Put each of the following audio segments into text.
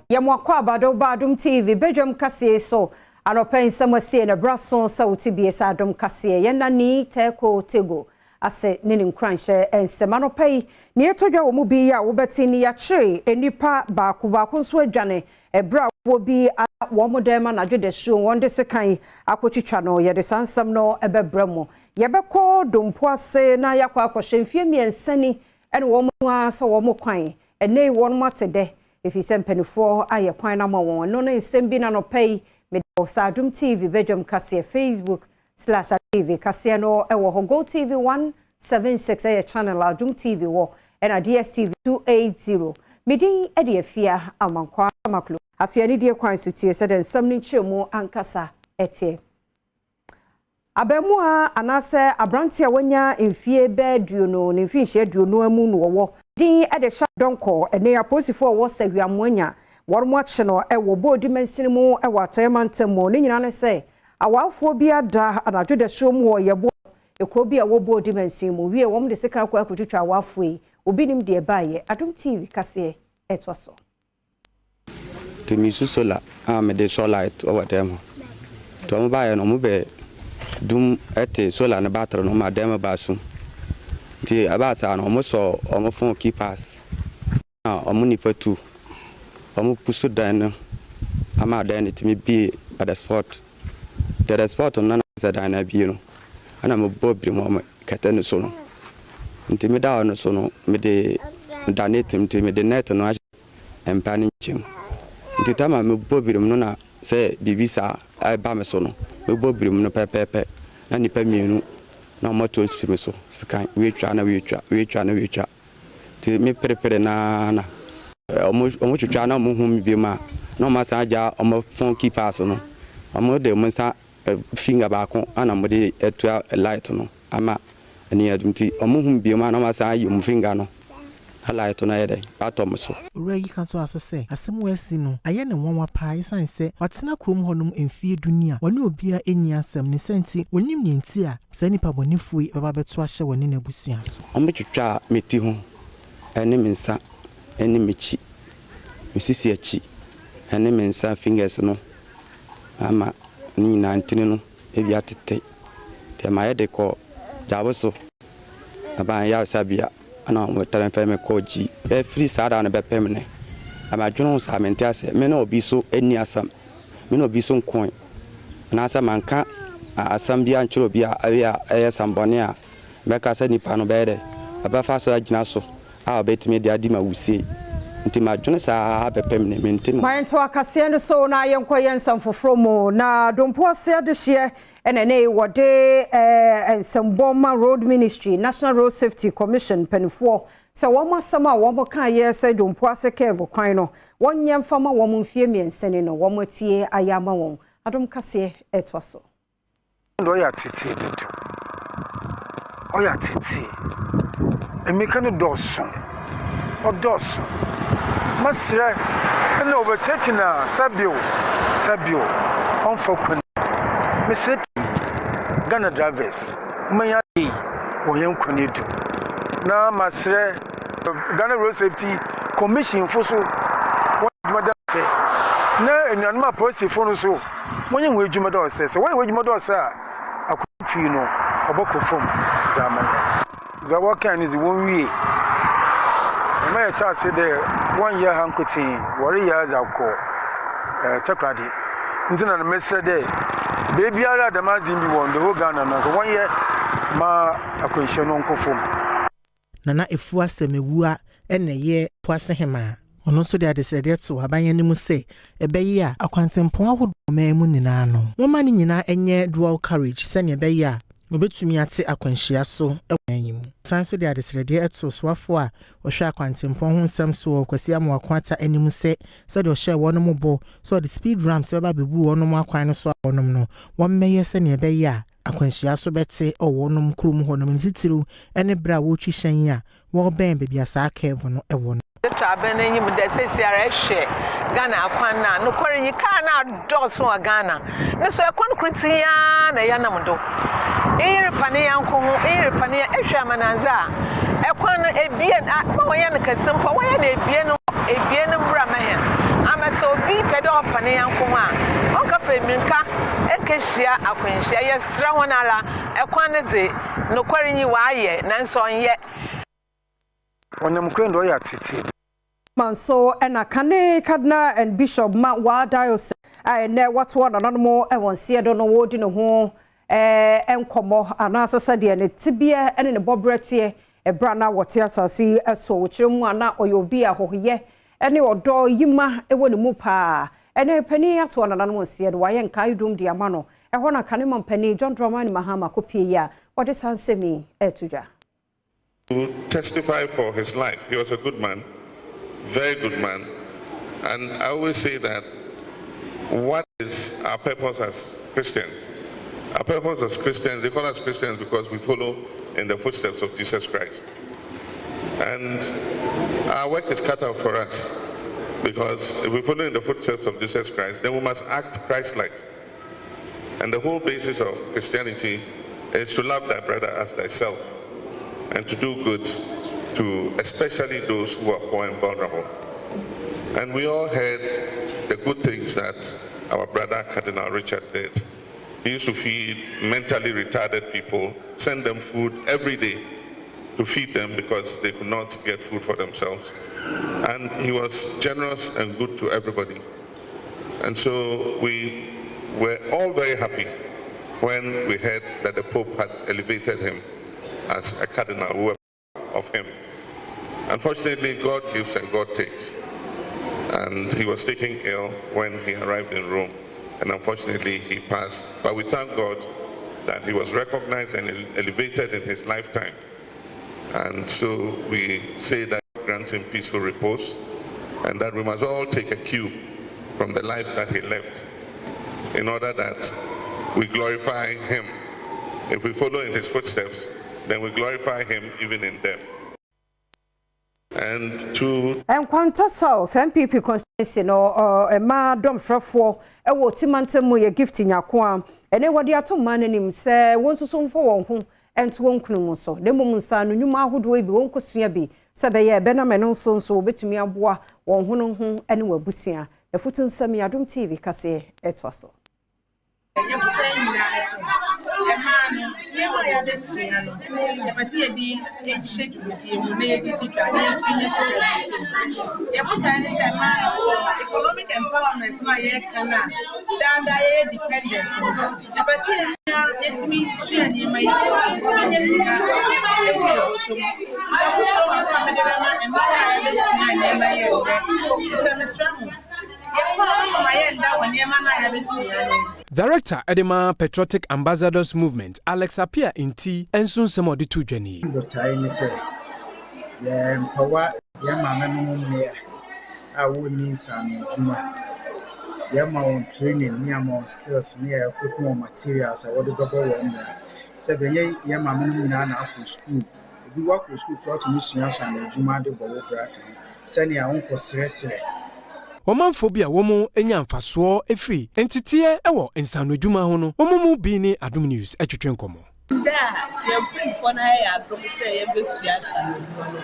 Yɛ mo akwaaba de wo ba Adom TV badwam kaseɛ yi so anɔpa yi nsɛm asie na ɛbra so sɛ wo te bie sɛ Adom kaseɛ yɛ na ni Teeko Tego ase ne ne nkuranhyɛ nsɛm anɔpa yi nea ɛtɔ dwa wɔ mu bi a wobɛte ni yɛakyere nnipa baako baako nso adwane ɛberɛ a foɔ bi a wɔn dan mu anadwo dasuo wɔn de sekan akɔtwitwa no. Yɛde saa nsɛm no ɛbɛbrɛ mo. Yɛbɛkɔ Dompo ase na yɛakɔ akɔhyɛ mfie 3 ni ɛne wɔn a sɛ wɔn kwan ɛnɛ yi wɔn ate dɛ ɛfiri sɛ mpanimfoɔ ayɛ kwan no ama wɔn. Ɛno ne nsɛm bi na nɔpɛ yi mede wɔ Adom TV badwam kaseɛ, Facebook/TV kaseɛ no ɛwɔ hɔ. Go TV 176 ɛyɛ channel Adom TV wɔ, ɛna DSTV 280. Medin ɛde Afia Amankwa Amaklo. Afei ne die kwan so tie sɛdeɛ nsɛm no nkyerɛmu ankasa ɛteɛ. Abɛɛmoa anaasɛ aberante a wanya mfie bɛɛ 20 ne mfinhyia 20 mu no wɔwɔ din ɛde hyɛ dɔnkɔ. Ɛne apolisifoɔ a wɔwɔ Sɛhwiamoanya wɔn mo akye no ɛwɔ Boodi mansini mu ɛwɔ Atɔeɛ mantam mu. Ne nyinaa ne sɛ awaafoɔ bi ada anadwo dasuo mu wɔ yɛboa ekuro bi a ɛwɔ Boodi mansini mu wie wɔn de sika akɔ akɔtwitwa awaafoɔ yi. Obi nim deɛ baayɛ. Adom TV kaseɛ ɛtoa so. Nti mesu solar a mede sɔ light wɔ dɛm hɔ, nti ɔmo baeɛ no, ɔmo bɛ dum ɛte solar no battery no ma dɛm ba sum. Nti ɛbaa saa no, ɔmo sɔ ɔmo phone keypads na ɔmo nipa tu ɔmo pusu dan no ama dan no tumi bie at the spot. Nti at the spot no na sɛ dan no abie no, ɛna mebɔ birim ɔmo kɛtɛ no so no. Nti meda hɔ no so no, mede da net mu, nti mede net no ahyɛ mpa no nkyɛn mu. Nti tama mebɔ birim no na sɛ biribi saa ɛba me so no, mebɔ birim no pɛpɛɛpɛ na nipa mmienu na ɔmo ato asi me so sekan, weietwa na weietwa, weietwa na weietwa. Nti me perepere naa na ɔmo twitwa na ɔmo hu me biom a, na ɔmo asan agya ɔmo phone keypads no. Ɔmo de ɔmo nsa finger baako ana ɔmo de atua light no ama ɛne adum. Nti ɔmo hu me biom a, na ɔmo asan ayi ɔmo finger no na light no ayɛ dɛ atɔ mo so. Owura yi ka to aso sɛ asɛm a asi no ayɛ ne nwanwa paa, ɛsiane sɛ watena kurom hɔnom mfie 10 ni a wɔne obiara ɛnni asɛm ne sɛ nti wɔnim ne nti a saa nnipa bɔnefoɔ yi bɛba bɛto ahyɛ wɔne n'abusua so. Ɔmo twitwa me ti ho ɛne me nsa ɛne me kyi, me sisi akyi ɛne me nsa fingers no ama ne nyinaa ntini no ebi atete. Nti ɛma yɛde kɔ gyawo so aban yaresabea, ɛna ɔmo transfer me kɔɔ gyi. Ɛfiri saa da no bɛpem ne ɛma dwene ho saa mente aseɛ. Me ne obi so ɛnni asɛm, me ne obi so nkoe anaasɛ manka asɛm bi ankyerɛ obi a ɛyɛ a ɛyɛ sambɔne a mɛka sɛ nipa no bɛyɛ dɛ ɔbɛfa so agyina so a ɔbɛtumi de adi ma wusie. Nti madwene saa bɛpem ne mente mu. Ma yɛnto akaseɛ no so na yɛnkɔ yɛn nsɛm foforɔ mu. Na Dompo ase adehyeɛ ɛna ne wɔde nsɛmbɔ ma Road Ministry, National Road Safety Commission mpanimfoɔ sɛ wɔn asɛm a wɔn ka yɛ sɛ Dompo ase curve kwan no wɔnyɛ mfama wɔn mfie 3 ni no, wɔn atie ayɛ ama wɔn. Adom kaseɛ ɛtoa so. Ɔyɛ atete dodo, ɔyɛ atete. Mmirika no dɔɔso, ɔdɔɔso. Masrɛ ɛna overtaking a sɛbio sɛbio ɔmfa kwan. Mesrɛ pii Ghana drivers mmɛnya yi wɔ yɛn kwan edu. Na masrɛ Ghana Road Safety Commission fo so wɔn adwuma da sɛ na anuanom apolisifoɔ no so wɔnyɛ wɔn adwuma da ɔsɛ sɛ wɔyɛ wɔn adwuma da ɔsɛ a akwan pii no ɔbɛkɔ fam dza ama yɛn. Dza wɔka no dze wɔn wie ɛma yɛte ase dɛ wɔnyɛ ha nkotsee, wɔreyɛ adze akɔ Takoradi. Nti na mesrɛ dɛ beebiara a dɛm adze yi bi wɔ the whole Ghana no nka wɔnyɛ ma akwanhyia no nkɔ fam. Nana Efua Sɛmewua ɛna ɛyɛ Poasehemaa. Ɔno nso de adesrɛdeɛ to aban anim sɛ ɛbɛyɛ a akwantempɔn ahodoɔ ɔman mu nyinaa no wɔma ne nyinaa ɛnyɛ dual carriage sɛnea ɛbɛyɛ a wɔbɛtumi ate akwanhyia so wɔ man yi mu. San nso de adesrɛdeɛ ɛto soafoɔ a ɔhwɛ akwantempɔn ho nsɛm so wɔ Kwasi Amoako Ata anim sɛ sɛdeɛ ɔhyɛɛ wɔn mo bɔ sɛ ɔde speed ramps bɛba abɛbu wɔn akwan no so a wɔnom no wɔmmɛyɛ sɛnea ɛbɛyɛ a akwanhyia so bɛte ɔwɔ nom kurom hɔ nom, ne titiriw ne berɛ a wɔretwi hyɛn a wɔrebɛn baabi a saa curve no wɔ no. To abɛn n'enyim dɛ sɛsiara ɛhwɛ Ghana akwan no a, nokware nyi kaa no adɔɔso wɔ Ghana ne so ɛkwan koro tia na yɛnam do. Iyi repa ne yanko ho, iyi repa ne ehwɛ amanandze a ɛkwan no ebien a ma wɔyɛ no kɛse mpo, wɔyɛ no ebien ebien mbra ma hɛn ama sɛ. na ɔpa ne nyɛnko ho a, ɔnnkɛfa emirika nnkehyia akwanhyia. Yɛserɛ hɔn ara, kwan no dze, nokwar nye wɔayɛ, naaso ɔnnyɛ. Ɔnam kwan do ɔyɛ atseetsee. Manso na kane Cardinal and Bishop ma Wa Diocese a ɛnnɛ watoa nananom wɔ nseɛ do no wɔredi ne ho nkɔmmɔ anaasɛ sɛdeɛ ne tebea ne ne bɔberɛ teɛ ɛberɛ a na wɔte asase yi so. Wɔkyerɛ mu a na ɔyɛ obi a ahɔhoyɛ ne ɔdɔ yima wɔ ne mu paa. Ɛnɛ panin atoa nananom nseɛ do, wɔayɛ nkaedum de ama no. Ɛhɔ na kane mampanin John Dramani Mahama kɔpie yi a wɔde saa nsɛm yi ɛreto dwa. To testify for his life. He was a good man, very good man. And I always say that what is our purpose as Christians? Our purpose as Christians, they call us Christians because we follow in the footsteps of Jesus Christ. And our work is cut out for us because if we follow in the footsteps of Jesus Christ, then we must act Christ-like. And the whole basis of Christianity is to love thy brother as thyself and to do good to especially those who are poor and vulnerable. And we all heard the good things that our brother Cardinal Richard did. He used to feed mentally retarded people, send them food every day to feed them because they could not get food for themselves. And he was generous and good to everybody. And so we were all very happy when we heard that the Pope had elevated him as a cardinal. We were of him. Unfortunately, God gives and God takes. And he was taken ill when he arrived in Rome. And unfortunately, he passed. But we thank God that he was recognized and elevated in his lifetime. And so we say that God grants him peaceful repose and that we must all take a cue from the life that he left in order that we glorify him. If we follow in his footsteps, then we glorify him even in death. And to Nkwanta South NPP constituency no mmaa dɔmfrɛfoɔ ɛwɔ Timantam mu yɛ Gift Nyako a ɛne wɔde ato mmaa n'anim sɛ wɔn nso so mfa wɔn ho nto wɔn kunu mu so, na mmom nsa no nnwuma ahodoɔ bi wɔn nkosua bi sɛ bɛyɛ ɛbɛnam ɛno nso wɔbɛtumi aboa wɔn ho no ho ne wɔn abusua. Afutu nsɛm yɛ Adom TV kaseɛ ɛtoa so. Yɛbotae nyinaa ne sɛ mmaa no, nneɛma a yɛabɛsua no, yɛpɛ sɛ yɛde hyɛ dwumadie mu na yɛde di dwa na yɛnso nya sika bi hyɛ mu. Yɛbotae ne sɛ mmaa no nso, economic empowerment no a yɛreka no a daadaa yɛyɛ dependent no, yɛpɛ sɛ yɛsua, yɛtumi sua nneɛma yi na yɛnso yɛtumi nya sika ɛgu yɛn bɔtɔ mu. Nti afotuo baako a mede bɛma mmaa a yɛabɛsua nneɛma yi ɛnnɛ sɛ mesrɛ mo, yɛkɔ a mama yɛnda wɔ nneɛma no a yɛabɛsua no. Director ɛde Patriotic Ambassadors Movement, Alex Apia Nti nso nsɛm a ɔde to dwa nie. Botae ne sɛ yɛmpawa yɛn maame nom mmea a wɔnni nsaano adwuma, yɛma wɔn training ne ama wɔn skills ne yɛ equip wɔn materials a wɔde bɛbɔ wɔn mmra sɛ bɛnyɛ yɛn maame nom nyinaa na akɔ school. Ebi wakɔ school koraa, tumi sua nsaano adwuma de bɔ wo bra ka ho sɛnea wonkɔ srɛsrɛ. Ɔmanfoɔ bi a wɔn anya mfasoɔ efiri nteteɛ wɔ nsanodwuma ho no, wɔn mu bi ne Adom News atwitwe nkɔmmɔ. Da a yɛn mpanyinfoɔ no ayɛ adom sɛ yɛbɛsua nsanodwuma no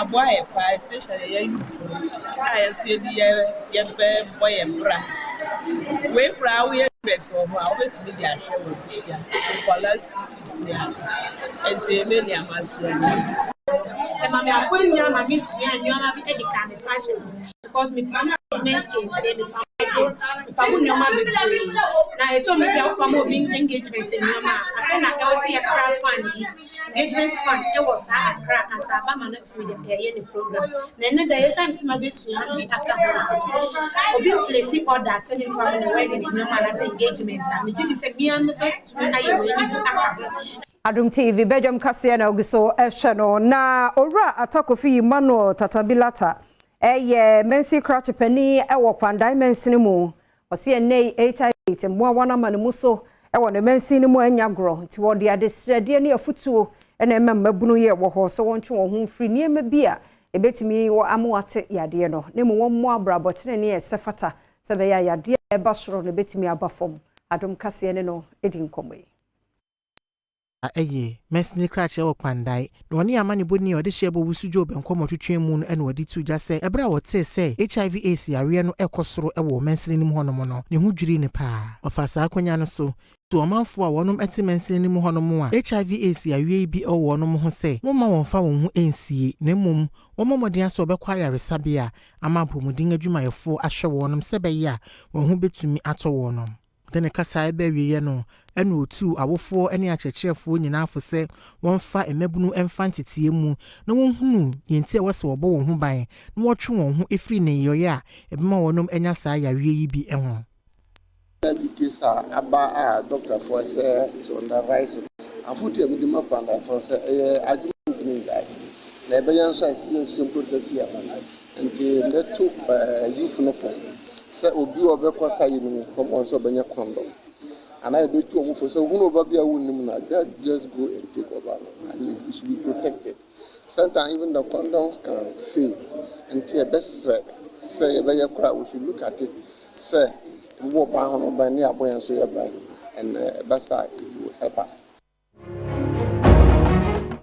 aboa yɛ paa, especially yɛ youth no a yɛn nso yɛde yɛ yɛbɛbɔ yɛn bra. Wei koraa, woyɛ dress wɔ hɔ a, wobɛtumi de ahwɛ wɔ abusua, nkɔla school fees ne ade. Nti eme nneɛma sua no. Ɛma me akɔnya ma mesua nneɛma bi de ka me fashion ho because mepam engagement kente, mepam wedding, mepam nneɛma bebree. Na ɛtɔ mi bi a, wopam obi engagement nneɛma a, afei na ɛwɔ sɛ yɛkra fan yi, engagement fan ɛwɔ saa akra ansa aba ma no tumi de ɛyɛ ne program. Na ɛnɛ da, yɛsiane sɛ mabɛsua bi aka ho nti no, obi place order sɛ mepam ne wedding nneɛma anaasɛ engagement a, megye di sɛ mmea no sɛ tumi ayɛ wei ne bi aka ho. Adom TV badwam kaseɛ na ogu so ɛhwɛ no. Na Owura Atakofi Emmanuel Tatabilata ɛyɛ Mensi krakye panin ɛwɔ Kwandan mansini mu. Ɔsi ɛnɛ yi HIV mmoa wɔn ama ne mu so ɛwɔ ne mansin no mu anya gorɔ, nti wɔde adesrɛdeɛ ne afutuo ɛna ɛma mmabunu yɛ wɔ hɔ sɛ wɔntwe wɔn ho mfiri nneɛma bi a ebetumi wɔ ama wate yadeɛ no, na mu wɔn mmɔ abrabɔ tenene a ɛsɛ fata sɛ bɛyɛ a yadeɛ a ɛba soro no ebetumi aba fam. Adom kaseɛ ne no edi nkɔmmɔ yi. Yɛ mansini krakye wɔ Kpandai, na ɔne amanebɔni a ɔde hyɛɛ Bowusu Job nkɔmmɔtwetwe mu no na ɔde too dwa sɛ ɛberɛ a ɔtee sɛ HIV AIDS yareɛ no rekɔ soro wɔ mansini no mu hɔnom no, ne ho dwirii no paa. Ɔfaa saa akwanya no so tuu ɔmanfoɔ a wɔnom te mansini no mu hɔnom a HIV AIDS yareɛ yi bi wɔ wɔnom ho sɛ wɔmma wɔmfa wɔn ho nsie na mmom wɔmmɔ mmɔden ara sɛ wɔbɛkɔ ayaresabea ama apɔmuden adwumayɛfoɔ ahwɛ wɔnom sɛ ɛbɛyɛ a wɔn ho bɛtumi atɔ wɔnom. De ne kasa reba awieeɛ no, ɛna ɔtuu awofoɔ ne akyerɛkyerɛfoɔ nyinaa fo sɛ wɔmfa mmabunu mfa nteteɛ mu na wɔnhunu deɛ nti a ɛwɔ sɛ wɔbɔ wɔn ho ban na wɔtwe wɔn ho firi nneyɔeɛ a ɛbɛma wɔnom anya saa yareɛ yi bi ho. HIV case a aba a dɔktafoɔ sɛ is on the rise no, afotu a mede ma Kwandafoɔ sɛ ɛyɛ adwuma a ntumi ngyae na ɛbɛyɛ nso a ɛsɛ yɛsua protect yɛn ho. Nti mɛto youth no fo sɛ obi a ɔbɛkɔ sa yɛ no mu kɔmɔ sɛ ɔbɛnya condom anaa yɛbɛtu ɔmo fo sɛ ohunu ɔba bi a wonnim no a, just go and take ɔba no and you should be protected. Sometimes even the condoms can fail, nti yɛbɛsrɛ sɛ yɛbɛyɛ koraa, we should look at it sɛ wobɔ ɔbaa ho no ban ne abɔ yɛn nso yɛ ban, and ɛba saa, it will help us.